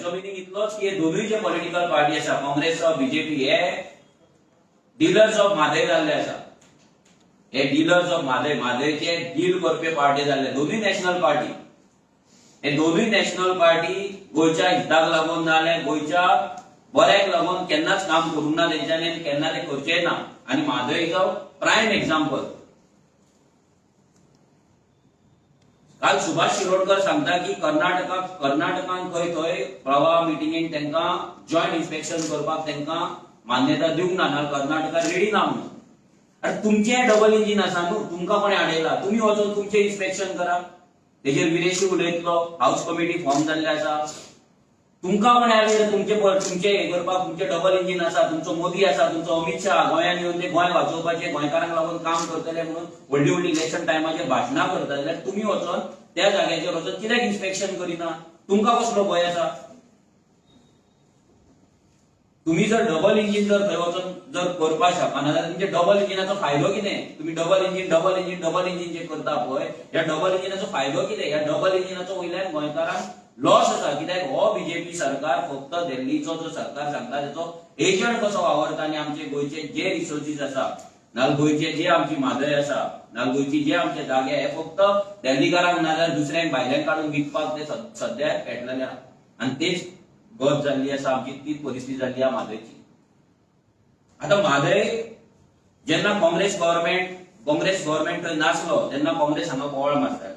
हेचो मिनींग इतलोच की हे दोनूय जे पॉलिटिकल पार्टी आसा, काँग्रेस बीजेपी, हे डिलर्स ऑफ म्हादय जाल्ले आसा. हे डिलर्स ऑफ म्हादय, म्हादयचे डील करपी पार्टी जाल्ले दोनूय नॅशनल पार्टी. हे दोनूय नॅशनल पार्टी गोंयच्या हिताक लागून नाजाल्यार गोंयच्या बऱ्याक लागून केन्नाच काम करूंक ना तेंच्यांनी आनी केन्ना ते करचेय ना. आनी Mhadei is a prime example. काल सुभाष शिरोडकर सांगता की कर्नाटकान खंय थंय प्रवाह मिटिंगेक तांकां जॉयंट इन्स्पेक्शन करपाक तांकां मान्यता दिवंक ना, नाजाल्यार कर्नाटका रेडी ना म्हणून. अरे तुमचें डबल इंजीन आसा न्हू, तुमकां कोणें आडयला? तुमी वचून तुमचें इन्स्पेक्शन करा. तेजेर विरेशी उलयतलो, हाऊस कमिटी फॉर्म जाल्ले आसा. तुमकां कोणें आडयलें तुमचे तुमचें हें करपाक? तुमचें डबल इंजीन आसा, तुमचो मोदी आसा, तुमचो अमित शाह गोंयांत येवन ते गोंय वाचोवपाचें, गोंयकारांक लागून काम करतले म्हणून व्हडली व्हडली इलेक्शन टायमाचेर भाशणां करता, जाल्यार तुमी वचोन त्या जाग्याचेर वचोन कित्याक इन्स्पेक्शन करिना? तुमकां कसलो भंय आसा? तुम्ही जर डबल इंजीन जर थंय वचोन जर करपाक शकना जाल्यार तुमच्या डबल इंजिनाचो फायदो कितें? तुम्ही double engine double engine double engine जे करता पळय, ह्या डबल इंजिनाचो फायदो कितें? ह्या डबल इंजिनाचो वयल्यान गोंयकारांक लॉस आसा. कित्याक हो बीजेपी सरकार फक्त दिल्लीचो जो सरकार सांगता तेचो एजंट कसो वावरता आनी आमचे गोंयचे जे रिसोर्सीस आसा, नाजाल्यार गोंयचे जे आमची म्हादय आसा, नाजाल्यार गोंयची जे आमचे जागे, हे फक्त दिल्लीकारांक नाजाल्यार दुसऱ्यांक भायल्यांक काडून विकपाक ते सद्या पेटलेले आहा. आनी तेच गत जाल्ली आसा आमची, तीच परिस्थिती जाल्ली आहा म्हादयची. आतां म्हादय जेन्ना काँग्रेस गव्हर्मेंट थंय नासलो तेन्ना काँग्रेस हांगा बोवाळ मारताली.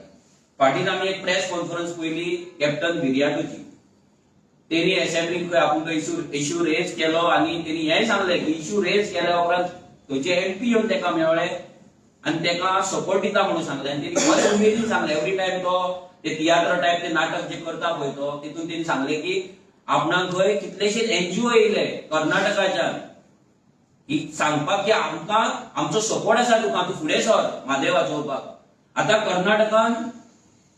फाटीन आमी एक प्रेस कॉन्फरन्स पळयली कॅप्टन विरियाटोची. तेणी असेंब्लीक खंय आपूण तो इश्यू रेज केलो आनी तेणी हेंय सांगलें की इश्यू रेज केल्या उपरांत थंयचे एमपी येवन तेका मेळ्ळे आनी तेका सपोर्ट दिता म्हणून सांगलें. आनी तेणी बरे उमेदीन सांगलें, एवरी टायम तो ते तियात्र टायप ते नाटक जे करता पळय तो, तितून तेणी सांगलें की आपणाक खंय कितलेशेच एनजीओ येयले कर्नाटकाच्यान ही सांगपाक की आमकां आमचो सपोर्ट आसा तुका, तूं फुडें सर म्हादय वाचोवपाक. आतां कर्नाटकान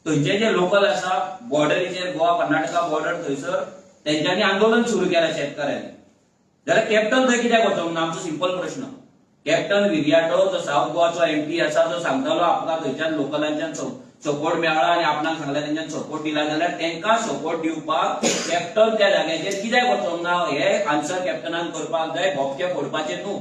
थंयचे जे लोकल आसा बॉर्डरीचेर, गोवा कर्नाटका बॉर्डर, थंयसर तेंच्यांनी आंदोलन सुरू केलां शेतकाऱ्यांनी. जाल्यार कॅप्टन थंय कित्याक वचोंक ना? आमचो सिंपल प्रश्न. कॅप्टन विरियाटो जो सावथ गोवाचो एमपी आसा, जो सांगतालो आपणाक थंयच्यान लोकलांच्यान सपोर्ट मेळ्ळा आनी आपणाक सांगल्या तेंच्यान सपोर्ट दिला, जाल्यार तेंकां सपोर्ट दिवपाक कॅप्टन त्या जाग्याचेर कित्याक वचोंक ना? हे आन्सर कॅप्टनान करपाक जाय, भोपके फोडपाचे न्हू.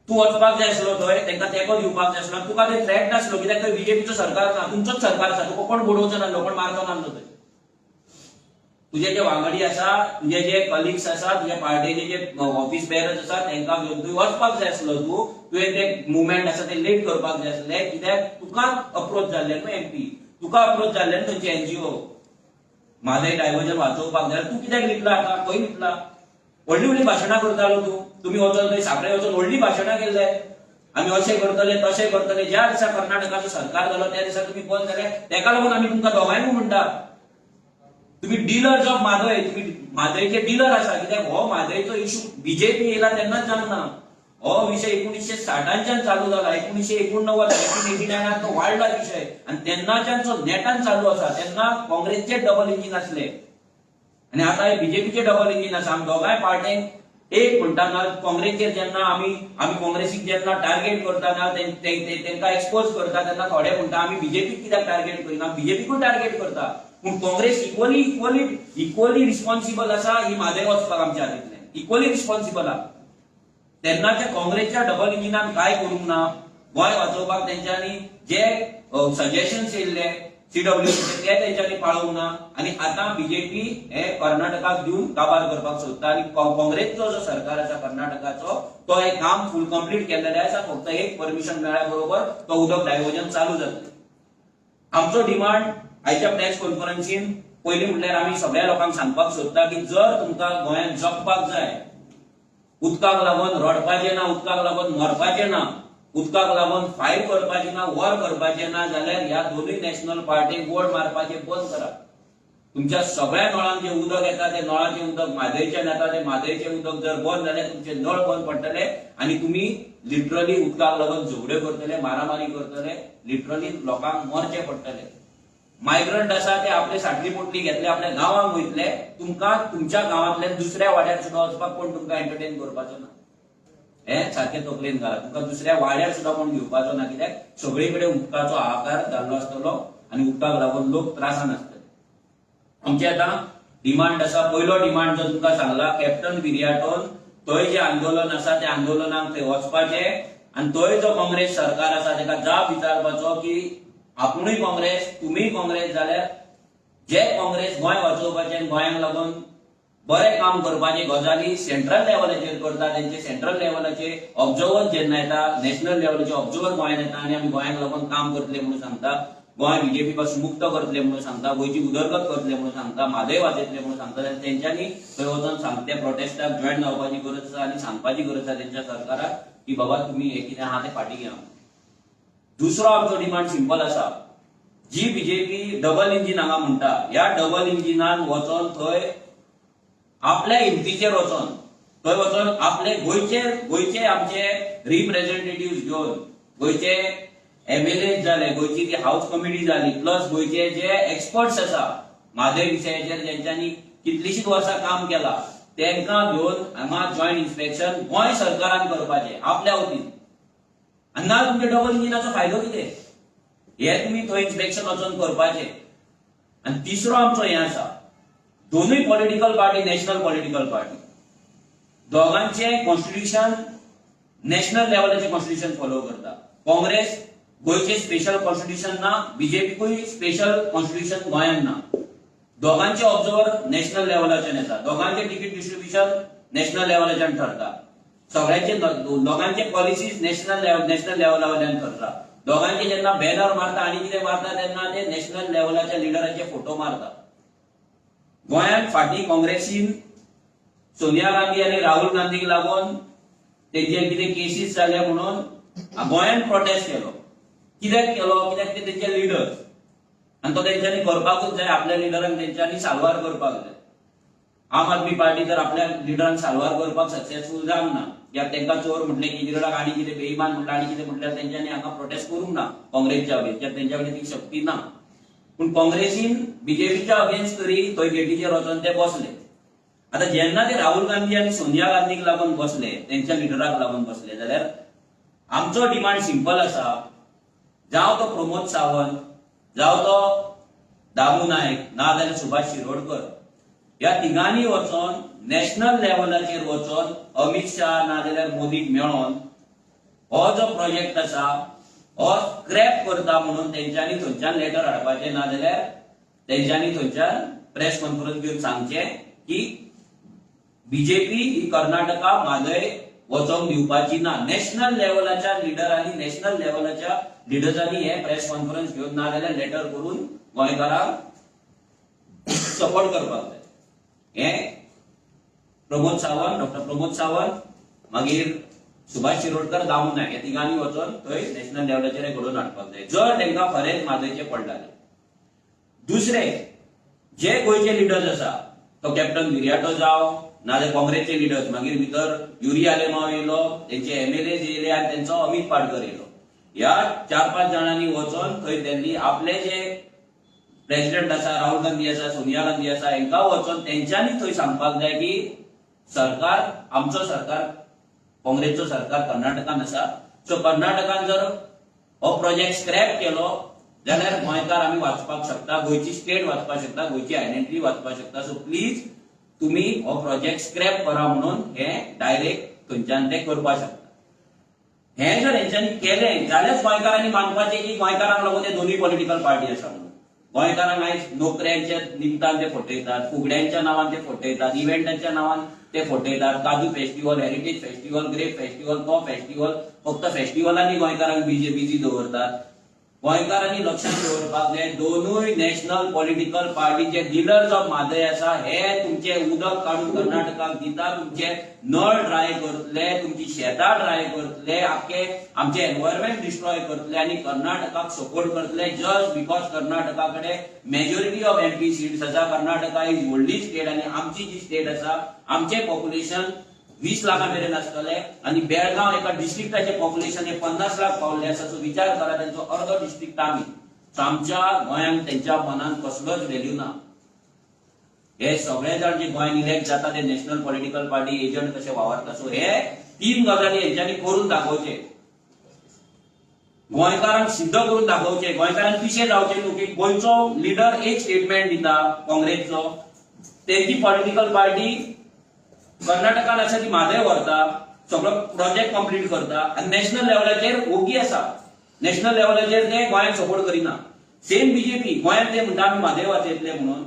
तूं वचपाक जाय आसलो थंय, तेंकां तेंको दिवपाक जाय आसलो. तुका ते थ्रेट नासलो कित्याक थंय बीजेपीचो सरकार ना, तुमचोच सरकार आसा. तुका कोण बडोवचो नासलो, कोण मारचो नासलो थंय. तुजे जे वांगडी आसा, तुजे जे कलिग्स आसा, तुज्या पार्टीचे जे ऑफिस बेरर्स आसा, तेंकां घेवन तूं वचपाक जाय आसलो. तुवें ते मुवमेंट आसा ते लेट करपाक जाय आसले कित्याक तुका अप्रोच जाल्ले न्हू एमपी, तुका अप्रोच जाल्ले न्हू थंयचे एनजीओ म्हादय डायवर्जन वाचोवपाक. जाल्यार तूं कित्याक लिपला आतां? खंय लिपला? व्हडली व्हडली भाशणां करतालो तूं. तुमी वचोन थंय साखळे वचोन व्हडली भाशणां केल्ले, आमी अशें करतले तशें करतले. ज्या दिसा कर्नाटकाचो सरकार जालो त्या दिसा तुमी बंद जाले. तेका लागून आमी तुमकां दोगांयकूय म्हणटा, तुम्ही डिलर्स ऑफ म्हादय, तुम्ही म्हादयचे डिलर आसा. कित्याक हो म्हादयचो इशू बीजेपी येयला तेन्नाच जावंक ना. हो विशय 1960च्यान चालू जाला, 1989, 1989 तो वाडला विशय आनी तेन्नाच्यान जो नेटान चालू आसा. तेन्ना काँग्रेसचे डबल इंजीन आसले आनी आतां हे बीजेपीचे डबल इंजीन आसा. आमी दोगांय पार्ट्यांक एक म्हणटा ना, काँग्रेसचेर जेन्ना आमी काँग्रेसीक जेन्ना टार्गेट करता ना, तेंकां एक्सपोज करता, तेन्ना थोडे म्हणटा आमी बीजेपीक कित्याक टार्गेट करिना? बीजेपीकूय टार्गेट करता, पूण Congress equally equally equally responsible आसा ही म्हादय वचपाक आमच्या हातींतल्यान, इक्वली रिस्पॉन्सिबल आहा. तेन्नाच्या काँग्रेसच्या डबल इंजिनान काय करूंक ना गोंय वाचोवपाक? तेंच्यांनी जे सजेशन्स येयल्ले सीडब्ल्यूसीचे ते तेंच्यांनी पाळोवंक ना आनी आतां बीजेपी हे कर्नाटकाक दिवन काबार करपाक सोदता. आनी काँग्रेसचो जो सरकार आसा कर्नाटकाचो, तो हे काम फूल कंप्लीट केल्लेलें आसा. फक्त एक परमिशन मेळ्ळ्या बरोबर तो उदक डायवर्जन चालू जातलें. आमचो डिमांड आयच्या प्रेस कॉन्फरन्सीन पयलीं म्हणल्यार आमी सगळ्या लोकांक सांगपाक सोदता की जर तुमकां गोंयांत जगपाक जाय, उदकाक लागून रडपाचें ना, उदकाक लागून मरपाचें ना, उदकाक लागून फायट करपाचें ना, वॉर करपाचें ना, जाल्यार ह्या दोनूय नॅशनल पार्टीक वोट मारपाचें बंद करात. तुमच्या सगळ्या नळांक जें उदक येता तें नळाचें उदक म्हादयच्यान येता. तें म्हादयचें उदक जर बंद जाल्यार तुमचे नळ बंद पडटले आनी तुमी लिटरली उदकाक लागून झगड्यो करतले, मारामारी करतले, लिटरली लोकांक मरचें पडटलें. मायग्रंट आसा ते आपले साटली पोटली घेतले, आपल्या गांवांक वयतले. तुमकां तुमच्या गांवांतल्यान दुसऱ्या वाड्यार सुद्दां वचपाक कोण तुमकां एंटरटेन करपाचो ना. हें सारकें तकलेन घाला, तुमकां दुसऱ्या वाड्यार सुद्दां कोण घेवपाचो ना, कित्याक सगळे कडेन उदकाचो हाहाकार जाल्लो आसतलो आनी उदकाक लागून लोक त्रासान आसतले. आमचे आतां डिमांड आसा. पयलो डिमांड जो तुमकां सांगला, कॅप्टन विरियाटोन थंय जे आंदोलन आसा त्या आंदोलनाक थंय वचपाचें आनी थंय जो काँग्रेस सरकार आसा ताका जाप विचारपाचो की आपुणूय काँग्रेस, तुमीय काँग्रेस जाल्यार जे काँग्रेस गोंय वाचोवपाचें आनी गोंयांक लागून बरें काम करपाचे गजाली सेंट्रल लेवलाचेर करता, तेंचे सेंट्रल लेवलाचे ऑब्जर्वर जेन्ना येता, नॅशनल लेवलाचे ऑब्जर्वर गोंयांत येता आनी आमी गोंयांक लागून काम करतले म्हणून सांगता, गोंय बीजेपी पासून मुक्त करतले म्हणून सांगता, गोंयची उदरगत करतले म्हणून सांगता, म्हादय वाचयतले म्हणून सांगता, जाल्यार तेंच्यांनी थंय वचून सांगते प्रोटेस्टाक जॉयन जावपाची गरज आसा आनी सांगपाची गरज आसा तेंच्या सरकाराक की बाबा तुमी हें कितें आहा तें फाटीं घेया. दुसरो आमचो डिमांड सिंपल आसा. जी बीजेपी डबल इंजीन हांगा म्हणटा, ह्या डबल इंजिनान वचोन थंय आपल्या हिमतीचेर वचोन थंय वचोन आपले गोंयचे गोंयचे आमचे रिप्रेझेंटेटिव्ह घेवन, गोंयचे एमएलए जाले, गोंयची ती हाऊस कमिटी जाली, प्लस गोंयचे जे एक्सपर्ट्स आसा म्हादय विशयाचेर, जेंच्यांनी कितलींशींच वर्सां काम केलां, तांकां घेवन हांगा जॉयंट इन्स्पेक्शन गोंय सरकारान करपाचें आपल्या वतीन. आनी ना तुमच्या डबल इंजिनाचो फायदो कितें? हे तुमी थंय इन्स्पेक्शन वचोन करपाचें. आनी तिसरो आमचो हें आसा, दोनूय political party national political party, दोगांचे कॉन्स्टिट्युशन नॅशनल लेवलाचें कॉन्स्टिट्युशन फॉलो करता. काँग्रेस गोंयचें स्पेशल कॉन्स्टिट्युशन ना, बीजेपीकूय स्पेशल कॉन्स्टिट्युशन गोंयांत ना. दोगांचे ऑब्जर्वर नॅशनल लेवलाच्यान येता, दोगांचे तिकीट डिस्ट्रिब्युशन नॅशनल लेवलाच्यान ठरता, सगळ्यांचे दोगांचे पॉलिसीज नॅशनल लेवला वयल्यान ठरता. दोगांचे जेन्ना बॅनर मारता आनी कितें मारता तेन्ना ते नॅशनल लेवलाच्या लिडराचे फोटो मारता. गोंयांत फाटीं काँग्रेसीन सोनिया गांधी आनी राहुल गांधीक लागून तेंचेर कितें केसीस जाले म्हणून गोंयांत प्रोटेस्ट केलो. कित्याक केलो? कित्याक ते तेंचे लिडर्स आनी तो तेंच्यांनी करपाकूच जाय. आपल्या लिडरांक तेंच्यांनी साल्वार करपाक जाय. आम आदमी पार्टी तर आपल्या लिडरांक साल्वार करपाक सक्सेसफूल जावंक ना, कित्याक तांकां चोर म्हटलें, केजरीवालाक आनी कितें बेईमान म्हटलें आनी कितें म्हटल्यार तेंच्यांनी हांगा प्रोटेस्ट करूंक ना काँग्रेसच्या अगेन्स्ट, कित्याक तेंच्या कडेन ती शक्ती ना. पूण काँग्रेसीन बीजेपीच्या अगेन्स्ट तरी थंय गेटीचेर वचोन ते बसले. आतां जेन्ना ते राहुल गांधी आनी सोनिया गांधीक लागून बसले, तेंच्या लिडराक लागून बसले, जाल्यार आमचो डिमांड सिंपल आसा. जावं तो प्रमोद सावंत, जावं तो दामू नायक, ना जाल्यार सुभाष शिरोडकर, ह्या तिगांनी वचोन नॅशनल लेवलाचेर वचोन अमित शाह ना जाल्यार मोदीक मेळोन हो जो प्रोजेक्ट आसा हो स्क्रॅप करता म्हणून तेंच्यांनी थंयच्यान लेटर हाडपाचें, ना जाल्यार तेंच्यांनी थंयच्यान प्रेस कॉन्फरन्स घेवन सांगचें की बीजेपी ही कर्नाटका म्हादय वचोंक दिवपाची ना. नॅशनल लेवलाच्या लिडरांनी, नॅशनल लेवलाच्या लिडर्सांनी हे प्रेस कॉन्फरन्स घेवन ना जाल्यार लेटर करून गोंयकारांक सपोर्ट करपाक जाय. हे प्रमोद सावंत, डॉक्टर प्रमोद सावंत, मागीर सुभाष शिरोडकर, दामू नायक, ह्या तिगांनी वचोन थंय नॅशनल लेवलाचेर हे घडोवन हाडपाक जाय, जर तांकां खरेंच म्हादयचें पडटालें. दुसरे जे गोंयचे लिडर्स आसा, तो कॅप्टन विरियाटो जावं नाजाल्यार काँग्रेसचे लिडर्स, मागीर भितर युरी आलेमाव येयलो, तेंचे एमएलए येयले आनी तेंचो अमित पाटकर येयलो, ह्या चार पांच जाणांनी वचोन थंय त्यांनी आपले जे प्रेसिडेंट आसा, राहुल गांधी आसा, सोनिया गांधी आसा, हांकां वचोन तेंच्यांनी थंय सांगपाक जाय की सरकार, आमचो सरकार, काँग्रेसचो सरकार कर्नाटकान आसा, सो कर्नाटकान जर हो प्रोजेक्ट स्क्रॅप केलो जाल्यार गोंयकार आमी वाचपाक शकता, गोंयची स्टेट वाचपाक शकता, गोंयची आयडेंटिटी वाचपाक शकता. सो प्लीज तुमी हो प्रोजेक्ट स्क्रॅप करा म्हणून हे डायरेक्ट थंयच्यान ते करपाक शकता. हें जर हेंच्यांनी केलें जाल्यार गोंयकारांनी मानपाचें की गोंयकारांक लागून ते दोनूय पॉलिटिकल पार्टी आसा म्हणून. गोंयकारांक आयज नोकऱ्यांच्या निमतान ते फटयतात, फुगड्यांच्या नांवान ते फटयतात, इव्हेंटांच्या नांवान ते फटयतात. काजू festival, heritage festival, grape festival, तो फेस्टिवल, फक्त फेस्टिवलांनी गोंयकारांक बिजी बिजी दवरतात. गोंयकारांनी लक्षात दवरपाक जाय, दोनूय नॅशनल पॉलिटिकल पार्टीचे डिलर्स ऑफ म्हादय आसा. हे तुमचे उदक काडून कर्नाटकाक दिता, तुमचे नळ ड्राय करतले, तुमची शेतां ड्राय करतले, आख्खे आमचे एनवायरमेंट डिस्ट्रॉय करतले आनी कर्नाटकाक सपोर्ट करतले, जस्ट because Karnataka कडेन मेजॉरिटी ऑफ एमपी सीट्स आसा. कर्नाटका is व्हडली स्टेट आनी आमची जी स्टेट आसा, आमचे पॉप्युलेशन 20 लाखां मेरेन आसतले आनी बेळगांव एका डिस्ट्रिक्टाचे पॉप्युलेशन हे 50 लाख पावल्ले आसा. सो विचार करा, तेंचो अर्दो डिस्ट्रिक्ट आमी. सो आमच्या गोंयांत तेंच्या मनान कसलोच व्हॅल्यू ना. हे सगळे जाण जे गोंयान इलेक्ट जाता ते नॅशनल पॉलिटिकल पार्टी एजंट कशे वावरता. सो हे तीन गजाली हेंच्यांनी करून दाखोवचे. गोंयकारांक सिद्ध करून दाखोवचें, गोंयकारांक पिशे जावचे न्हू की गोंयचो लिडर एक स्टेटमेंट दिता काँग्रेसचो, तेंची पॉलिटिकल पार्टी कर्नाटकान आसा ती म्हादय व्हरता, सगळो प्रोजेक्ट कंप्लीट करता आनी नॅशनल लेवलाचेर ओगी आसा. नॅशनल लेवलाचेर ते गोंयांक सपोर्ट करिना. सेम बीजेपी गोंयांत ते म्हणटा आमी म्हादय वाचयतले म्हणून,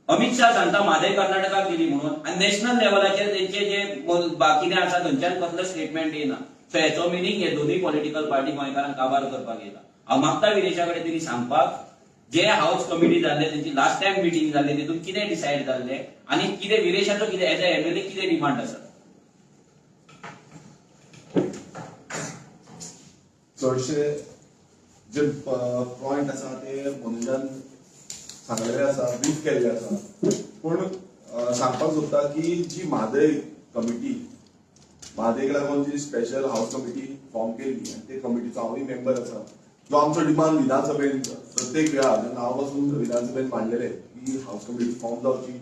अमित शाह सांगता म्हादय कर्नाटकाक दिली म्हणून, आनी नॅशनल लेवलाचेर तेंचे जे कितें आसा थंयच्यान कसलो स्टेटमेंट येना. सो हेचो मिनींग हे दोनूय पॉलिटिकल पार्टी गोंयकारांक काबार करपाक येता. हांव मागता विरेशा कडेन तरी सांगपाक, जे हाऊस कमिटी जाल्ले तेंची लास्ट टायम मिटींग जाल्ली तितून कितें डिसायड जाल्लें आनी कितें विरेशाचो कितें एज अ एमएलए कितें डिमांड आसा. चडशे जे पॉयंट आसा ते मनोजान सांगलेले आसा, ब्रीफ केल्ले आसा. पूण सांगपाक सोदता की जी म्हादय कमिटी, म्हादयक लागून जी स्पेशल हाऊस कमिटी फॉर्म केल्ली आनी ते कमिटीचो हांवूय मेंबर आसा, जो आमचो डिमांड विधानसभेन प्रत्येक वेळा जेन्ना हांव पासून विधानसभेन मांडलेले की हाऊस कमिटी फॉर्म जावची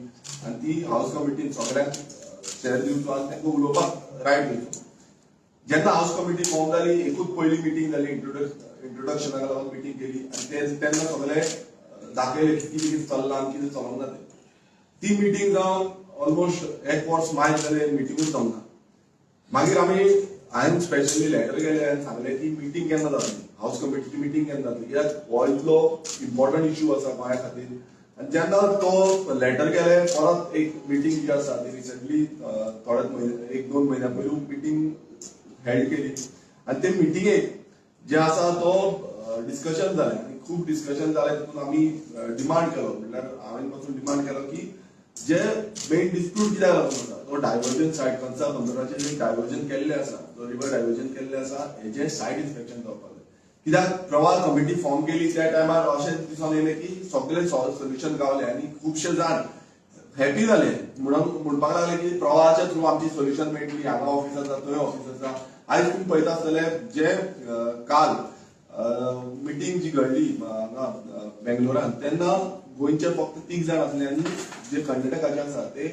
आनी ती हाऊस कमिटीन सगळ्यांक शेअर दिवचो आनी तांकां उलोवपाक रायट दिवचो. जेन्ना हाऊस कमिटी फॉर्म जाली, एकूच पयली मिटींग जाली, इंट्रोडक्शनाक लागून मिटींग केली आनी ते तेन्ना सगळे दाखयले की कितें कितें चल्लां आनी कितें चलोंक ना तें. ती मिटींग जावन ऑलमोस्ट एक वर्स मायज जालें, मिटिंगूच जावंक ना. मागीर आमी हांवें स्पेशली लेटर केलें आनी सांगलें की मिटींग केन्ना जातली, हाऊस कमिटीची मिटींग केन्ना जातली, कित्याक हो इतलो इम्पॉर्टंट इश्यू आसा गोंया खातीर. आनी जेन्ना तो लेटर केलें, परत एक मिटींग जी आसा ती रिसंटली थोड्याच म्हयने, 1-2 म्हयन्या पयलू मिटींग हेल्ड केली आनी ते मिटिंगेक जे आसा तो डिस्कशन जालें आनी खूब डिस्कशन जालें. तितून आमी डिमांड केलो, म्हणल्यार हांवें पासून डिमांड केलो की जे मेन डिस्प्यूट कित्याक लागून आसा तो डायवर्जन सायट कंसा बंदराचेर जे डायवर्जन केल्ले आसा, जो रिवर डायवर्जन केल्ले आसा, हेजे सायट इन्स्पेक्शन जावपाक जाय. कित्याक प्रवाह कमिटी फॉर्म केली त्या टायमार अशें दिसून येयलें की सगळे सोल्युशन गावले आनी खुबशे जाण हॅपी जाले, म्हणून म्हणपाक लागले की प्रवाहाच्या थ्रू आमची सोल्युशन मेळटली, हांगा ऑफिस आसा थंय ऑफिस आसा. आयज तुमी पळयता आसतले जे काल मिटींग जी घडली हांगा बेंगलोरान, तेन्ना गोंयचे फक्त 3 जाण आसले आनी जे कर्नाटकाचे आसा ते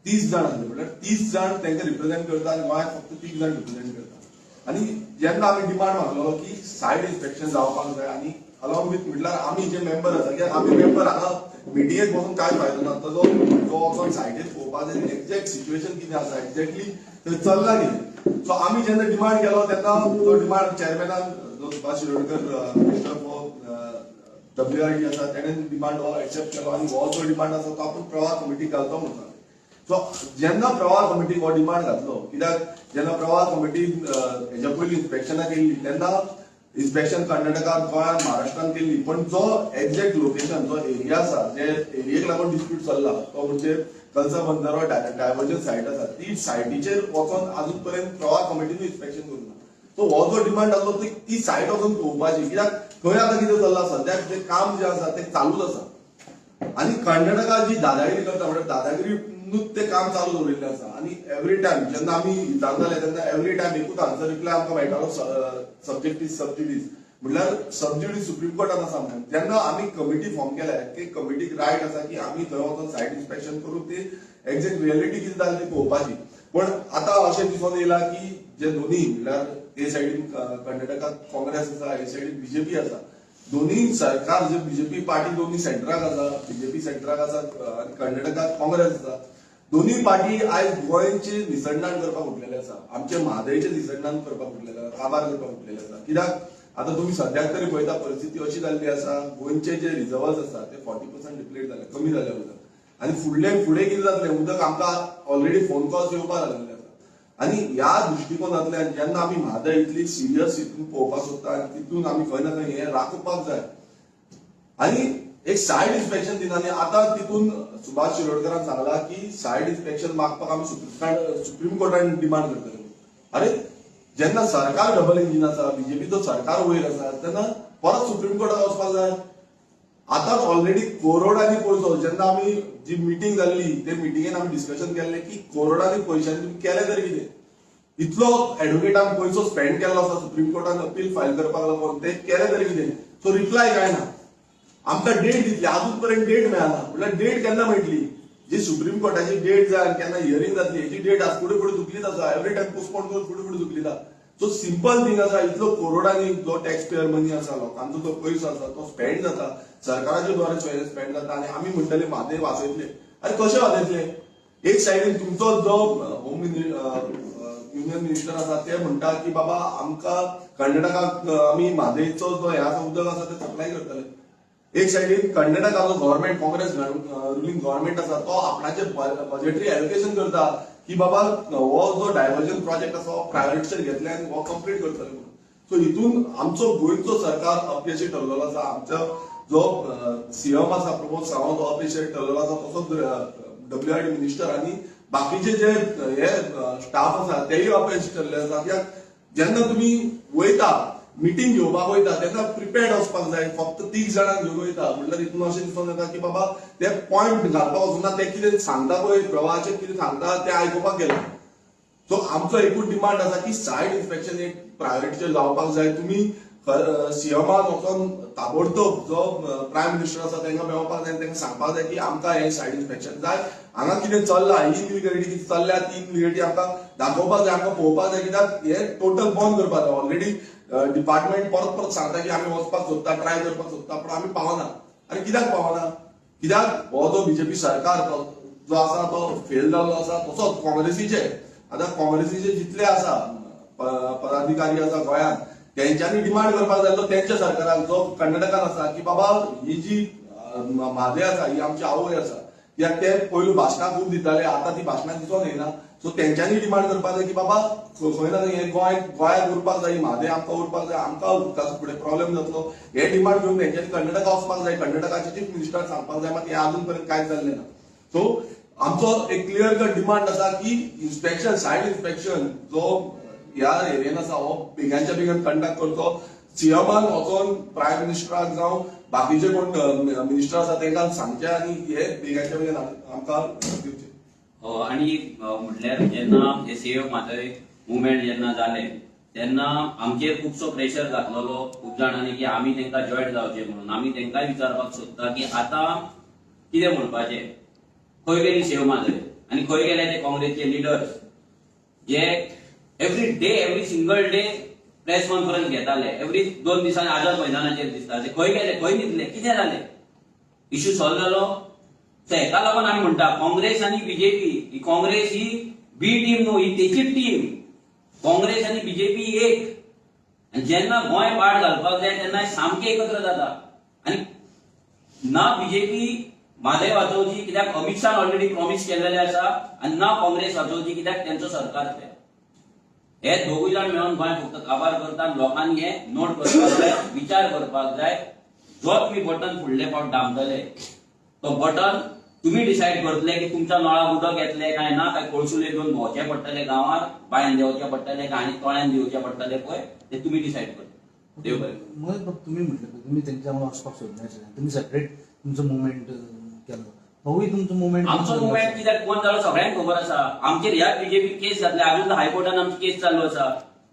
30 जाण आसले. म्हणल्यार 30 जाण तांकां रिप्रेझेंट करता आनी गोंयांत फक्त 3 जाण रिप्रेझेंट करता. आनी जेन्ना आमी डिमांड मागलेलो की सायड इन्स्पेक्शन जावपाक जाय आनी अलॉंग विथ म्हटल्यार आमी जे मेंबर आसा, कित्याक आमी मेंबर हांगा मिटिंगेक बसून कांय फायदो ना, तो जो वचोन सायडीर पळोवपाक जाय एक्झॅक्ट सिच्युएशन कितें आसा, एक्झॅक्टली थंय चल्लां कितें. सो आमी जेन्ना डिमांड केलो तेन्ना तो डिमांड चेअरमॅनान जो Subhash Shirodkar minister for WRD आसा तेणें डिमांड हो एक्सेप्ट केलो आनी हो जो डिमांड आसा तो आपूण प्रवाह कमिटीक घालतो म्हणून सांगलें. सो जेन्ना प्रवाह कमिटीक हो डिमांड घातलो, कित्याक जेन्ना प्रवाह कमिटीन हेज्या पयलीं इन्स्पेक्शनां केल्ली तेन्ना इन्स्पेक्शन कर्नाटकांत, गोंयांत, महाराष्ट्रांत केल्ली, पण जो एक्झॅक्ट लोकेशन जो एरिया आसा, जे एरियेक लागून डिस्प्यूट चल्ला तो म्हणजे कलसा बंदरो डायवर्जन सायट आसा, ती सायटीचेर वचोन अजून पर्यंत प्रवाह कमिटीन इन्स्पेक्शन करूंक ना. सो हो जो डिमांड आसलो ती सायट वचून पळोवपाची, कित्याक थंय आतां कितें चल्लां सद्याक जें काम जें आसा तें चालूच आसा आनी कर्नाटका जी दादागिरी करता म्हणल्यार दादागिरीनूच तें काम चालू दवरिल्लें आसा. आनी एवरी टायम जेन्ना आमी विचारताले तेन्ना एवरी टायम एकूच आन्सर रिप्लाय आमकां मेळटालो, सब्जेक्ट is sub judice, म्हणल्यार सबज्युडीस सुप्रीम कोर्टान आसा. म्हणून जेन्ना आमी कमिटी फॉर्म केल्या ते कमिटीक रायट आसा की आमी थंय वचून सायट इन्स्पेक्शन करून ती एक्झॅक्ट रियलिटी कितें जाली ती पळोवपाची. पण आतां अशें दिसून येयलां की जे दोनी म्हणल्यार हे सायडीन कर्नाटकात काँग्रेस आसा, हे सायडीन बीजेपी आसा, दोन्ही सरकार जे बीजेपी पार्टी दोन्ही सेंटराक आसा, बीजेपी सेंटराक आसा आनी कर्नाटकात काँग्रेस आसा, दोन्ही पार्टी आयज गोंयचे निसंडान करपाक उठलेले आसा, आमचे म्हादयचे निसंडान करपाक उठलेले आसा, काबार करपाक उठलेले आसा. कित्याक आतां तुमी सद्याक तरी पळयता परिस्थिती अशी जाल्ली आसा, गोंयचे जे रिजर्वर्स आसा ते 40% डिप्लेट जाले, कमी जाले उदक आनी फुडले फुडें कितें जातलें, उदक आमकां ऑलरेडी फोन कॉल्स येवपाक लागलेले आसा. आनी ह्या दृश्टिकोनांतल्यान जेन्ना आमी म्हादय इतली सिरियस हितून पळोवपाक सोदता आनी तितून आमी खंय ना खंय हें राखोवपाक जाय आनी एक सायड इन्स्पेक्शन दिना. आनी आतां तितून सुभाष शिरोडकरान सांगला की सायड इन्स्पेक्शन मागपाक आमी सुप्रीम कोर्टान डिमांड करतले. अरे जेन्ना सरकार डबल इंजीन आसा, बीजेपीचो सरकार वयर आसा, तेन्ना परत सुप्रीम कोर्टात वचपाक जाय. आतांच ऑलरेडी करोडांनी पयसो, जेन्ना आमी जी मिटींग जाल्ली ते मिटिंगेन आमी डिस्कशन केल्लें की करोडांनी पयशांनी तुमी केलें तरी कितें, इतलो एडवोकेटान पयसो स्पेंड केल्लो आसा सुप्रीम कोर्टान अपील फायल करपाक लागून, ते केलें तरी कितें. सो रिप्लाय कांय ना, आमकां डेट दितली, अजून पर्यंत डेट मेळना. म्हणल्यार डेट केन्ना मेळटली, जी सुप्रीम कोर्टाची डेट जाय आनी केन्ना हियरींग जातली हेची डेट आज फुडें फुडें धुकलीत आसा, एवरी टायम पोस्टपोन करून फुडें फुडें धुकलिता. सो सिंपल थिंग आसा, इतलो करोडांनी जो टॅक्स पेयर मनी आसा, लोकांचो जो पयसो आसा तो स्पेंड जाता, सरकाराच्या द्वारे स्पेंड जाता आनी आमी म्हणटले म्हादय वाचयतले. अरे कशें वाचयतले? एक सायडीन तुमचो जो होम युनियन मिनिस्टर आसा ते म्हणटा की बाबा आमकां कर्नाटकाक आमी म्हादयचो जो हे आसा, उदक आसा ते सप्लाय करतले. एक सायडीन कर्नाटकाचो गव्हर्मेंट, काँग्रेस रुलिंग गव्हर्मेंट आसा, तो आपणाचे बजेटरी एलोकेशन करता की बाबा हो जो डायवर्जन प्रोजेक्ट आसा हो प्रायोरिटीचेर घेतले आनी हो कंप्लीट करतले म्हणून. सो हितून आमचो गोंयचो सरकार अपयशी ठरलेलो आसा. आमचो जो सीएम आसा प्रमोद सावंत हो अपयशी ठरलेलो आसा, तसोच डब्ल्यू आर डी मिनिस्टर आनी बाकीचे जे हे स्टाफ आसा तेय अपयशी ठरले आसा. कित्याक जेन्ना तुमी वयता, मिटींग घेवपाक वयता तेन्ना प्रिपेर्ड वचपाक जाय. फक्त तीग जाणांक घेवन वयता म्हणल्यार हितून अशें दिसून येता की बाबा ते पॉयंट घालपाक वचूना, ते कितें सांगता पळय, प्रवाहाचेर कितें सांगता ते आयकुपाक गेले. सो आमचो एकूच डिमांड आसा की सायट इन्स्पेक्शन एक प्रायोरिटीचेर जावपाक जाय. तुमी सीएमान वचोन ताबडतोब जो प्रायम मिनिस्टर आसा तांकां मेळपाक जाय, तांकां सांगपाक जाय की आमकां हें सायट इन्स्पेक्शन जाय, हांगा कितें चल्लां, ही इलिगलिटी कितें चल्ल्या ती इलिगलिटी आमकां दाखोवपाक जाय, आमकां पळोवपाक जाय. कित्याक हे टोटल बंद करपाक जाय. ऑलरेडी डिपार्टमेंट परत परत सांगता की आमी वचपाक सोदता, ट्राय करपाक सोदता, पूण आमी पावना. आनी कित्याक पावना? कित्याक हो जो बीजेपी सरकार जो आसा तो फेल जाल्लो आसा. तसोच काँग्रेसीचे, आतां काँग्रेसीचे जितले आसा पदाधिकारी आसा गोंयांत, तेंच्यांनी डिमांड करपाक जाय तो तेंच्या सरकाराक जो कर्नाटकान आसा की बाबा ही जी म्हादय आसा ही आमची आवय आसा. कित्याक ते पयलू भाशणां खूब दिताले, आतां ती भाशणां दिसून येना. सो तेंच्यांनी डिमांड करपाक जाय की बाबा खंय ना हे गोंय गोंयाक उरपाक जाय, म्हादय आमकां उरपाक जाय, आमकां उदकाचो फुडें प्रॉब्लेम जातलो. हे डिमांड घेवन तेंच्यांनी कर्नाटका वचपाक जाय, कर्नाटकाचे चीफ मिनिस्टर सांगपाक जाय. मात हें अजून पर्यंत कांयच जाल्लें ना. सो आमचो एक क्लियर कट डिमांड आसा की इन्स्पेक्शन, सायट इन्स्पेक्शन जो ह्या एरियन आसा हो बेगानच्या बेगीन कंडक्ट करचो. सीएमान वचोन प्रायम मिनिस्टराक जावं बाकीचे कोण मिनिस्टर आसा तांकां सांगचे आनी हे बेगानच्या बेगीन आमकां दिवचे. आणि म्हटल्यार जेन्ना हे सेव म्हादय मुवमेंट जेन्ना जाले तेन्ना आमचेर खुबसो प्रेशर घातलेलो खूब जाणांनी की आमी तांकां जॉयन जावचे म्हणून. आमी तांकांय विचारपाक सोदता की आतां कितें म्हणपाचें, खंय गेली सेव म्हादय आनी खंय गेले ते काँग्रेसचे लिडर्स जे every day, every single day press conference घेताले, एवरी 2 दिसांनी आझाद मैदानाचेर दिसता, ते खंय गेले, खंय न्हिदले, कितें जालें, इश्यू सॉल्व जालो? सो हेका लागून आमी म्हणटा काँग्रेस आनी बीजेपी ही, काँग्रेस ही बी टीम न्हू, ही तेचीच टीम. काँग्रेस आनी बीजेपी एक आनी जेन्ना गोंय पाड घालपाक जाय तेन्ना सामके एकत्र जाता. आनी ना बीजेपी म्हादय वाचोवची, कित्याक अमित शान ऑलरेडी प्रॉमिस केलेले आसा, आनी ना काँग्रेस वाचोवची, कित्याक तेंचो सरकार ते. हे दोगूय जाण मेळून गोंय फक्त काबार करतात. लोकांनी हे नोट करपाक जाय, विचार करपाक जाय. जो तुमी बटन फुडले फावट दामतले तो बटन तुमी डिसायड करतले की तुमच्या नळाक उदक येतले काय ना, काय कळसुले घेवन भोंवचें पडटलें, गांवार बांयन देंवचें पडटलें काय आनी तळ्यान देंवचें पडटलें पळय, ते तुमी डिसायड करतले. देव बरें करूं. मग तुम्ही म्हटलं पळय, तुम्ही त्यांच्या वांगडा वचपाक सोदनाशिल्ले, तुम्ही सेपरेट तुमचो मुवमेंट केलो, होवूय तुमचो मुवमेंट? आमचो मुवमेंट कित्याक कोण जालो सगळ्यांक खबर आसा. आमचेर ह्या बीजेपी केस घातले, अजून हायकोर्टान आमची केस चालू आसा.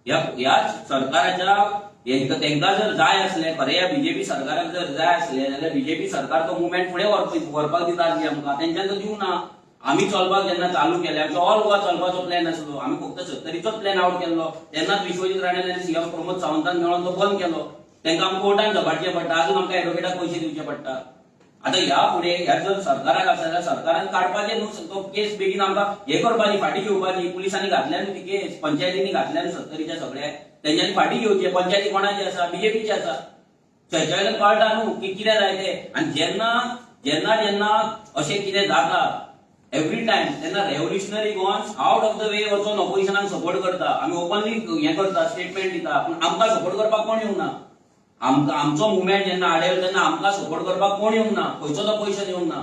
ह्या ह्याच सरकाराच्या तेंकां जर जाय आसलें खरें, ह्या बीजेपी सरकाराक जर जाय आसलें जाल्यार बीजेपी सरकार तो मुवमेंट फुडें व्हरपाक दिता आसली आमकां. तेंच्यान तो दिवना. आमी चलपाक जेन्ना चालू केलें, आमचो ऑल गोवा चलपाचो प्लॅन आसलो, आमी फक्त सत्तरीचोच प्लॅन आवट केल्लो. तेन्नाच विश्वजीत राणे आनी सीएम प्रमोद सावंतान मेळोन तो बंद केलो. तेंकां आमकां कोर्टान झबाडचें पडटा, अजून आमकां एडवोकेटाक पयशे दिवचे पडटा. आतां ह्या फुडें ह्या जर सरकाराक आसा जाल्यार सरकारान काडपाचें न्हू तो केस बेगीन, आमकां हे करपाची, फाटीं घेवपाची. पुलिसांनी घातल्या न्हू ती केस, पंचायतींनी घातल्या न्हू सत्तरीच्या सगळ्या, तेंच्यांनी फाटीं घेवचे. पंचायती कोणाची आसा? बीजेपीची आसा. सो हेच्या वयल्यान कळटा न्हू की कितें जाय तें. आनी जेन्ना जेन्ना जेन्ना अशें कितें जाता एवरी टायम तेन्ना Revolutionary Goans out of the way वचोन ऑपोजिशनाक सपोर्ट करता. आमी ओपनली हें करता, स्टेटमेंट दिता, पूण आमकां सपोर्ट करपाक कोण येवना. आमकां आमचो मुवमेंट जेन्ना आडयलो तेन्ना आमकां सपोर्ट करपाक कोण येवंक ना, खंयचोच ऑपोजिशन येवंक ना.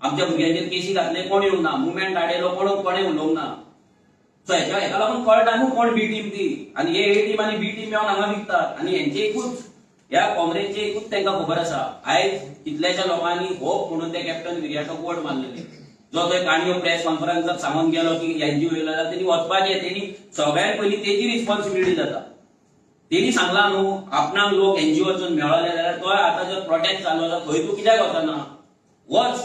आमच्या भुरग्यांचेर केसी घातले, कोण येवंक ना. मुवमेंट आडयलो, कोण कोणें उलोवंक ना. सो हेच्या हेका लागून कळटा न्हू कोण बी टीम ती. आनी हे ए टीम आनी बी टीम मेळोन हांगा विकतात. आनी हेंचे एकूच, ह्या काँग्रेसचे एकूच तांकां खबर आसा. आयज कितल्याश्या लोकांनी होप म्हणून ते कॅप्टन विरियाटोक वोट मारलेले. जो थंय काणयो प्रेस कॉन्फरन्साक सांगून गेलो की एनजीओ येयलो जाल्यार तेणी वचपाचें. तेणी सगळ्यात पयलीं तेजी रिस्पॉन्सिबिलिटी जाता. तेणी सांगला न्हू आपणाक लोक एनजीओ वचून मेळ्ळले जाल्यार तो आतां जर प्रोटेस्ट चालू आसा थंय तूं कित्याक वचना? वच.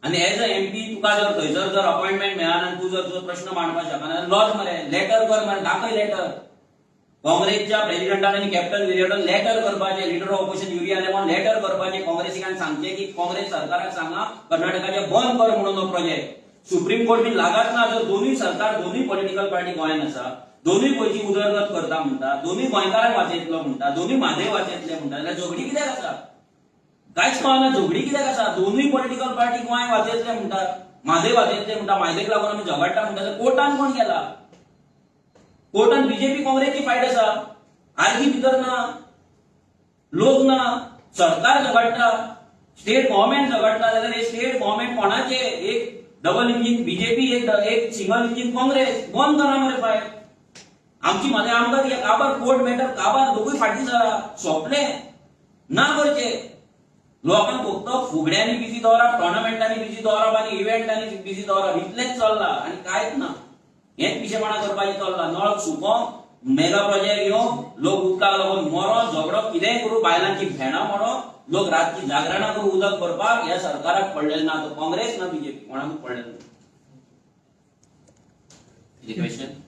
आनी एज अ एमपी तुका जर थंयसर जर अपॉइंटमेंट मेळना आनी तूं जर तुजो प्रश्न मांडपाक शकना, लॉज मरे, लेटर कर मरे, दाखय लेटर. काँग्रेसच्या प्रेसिडेंटान आनी कॅप्टन विरियाटोन लेटर करपाचें, लिडर ऑफ ऑपोजिशन युरी आलेमांवान लेटर करपाचें, काँग्रेसीक आनी सांगचें की काँग्रेस सरकाराक सांगा कर्नाटकाचें बंद कर म्हणून हो प्रोजेक्ट. सुप्रीम कोर्ट बीन लागाच ना. जर दोनूय सरकार, दोनूय पॉलिटिकल पार्टी गोंयांत आसा, दोनूय गोंयची उदरगत करता म्हणटा, दोनूय गोंयकारांक वाचयतलो म्हणटा, दोनूय म्हादय वाचयतले म्हणटा, जाल्यार झगडी कित्याक आसा? कांयच कळना झगडी कित्याक आसा. दोनूय पॉलिटिकल पार्टी गोंय वाचयतले म्हणटा, म्हादय वाचयतले म्हणटा, म्हादयक लागून आमी झगडटा म्हणटा, जाल्यार कोर्टान कोण गेला? कोर्टान बीजेपी काँग्रेसची फायट आसा, आर्गी भितर ना, लोक ना. सरकार झगडटा, स्टेट गव्हर्मेंट झगडटा, जाल्यार हे स्टेट गव्हर्मेंट कोणाचे? एक डबल इंजीन बीजेपी, एक एक सिंगल इंजीन काँग्रेस. बंद करा मरे फायट. आमची म्हादय आमकां ती काबार कोर्ट मॅटर काबार, दोगूय फाटीं सरा, सोंपले, ना करचे. लोकांक फक्त फुगड्यांनी बिजी दवरप, टोर्नामेंटांनी बिजी दवरप आनी इव्हेंटांनी बिजी दवरप, इतलेंच चल्लां आनी कांयच ना. हेच पिशेपणा करपाचें चल्लां. नळ सुको, मेगा प्रोजेक्ट येवं, लोक उदकाक लागून मरो, झगडो, कितेंय करूं, बायलांची भेंडां मोडो, लोक रातची जागरणां करूं उदक भरपाक, ह्या सरकाराक पडलेलें ना. तो काँग्रेस ना बीजेपी, कोणाकूच पडलेलें ना. कितें क्वेश्चन?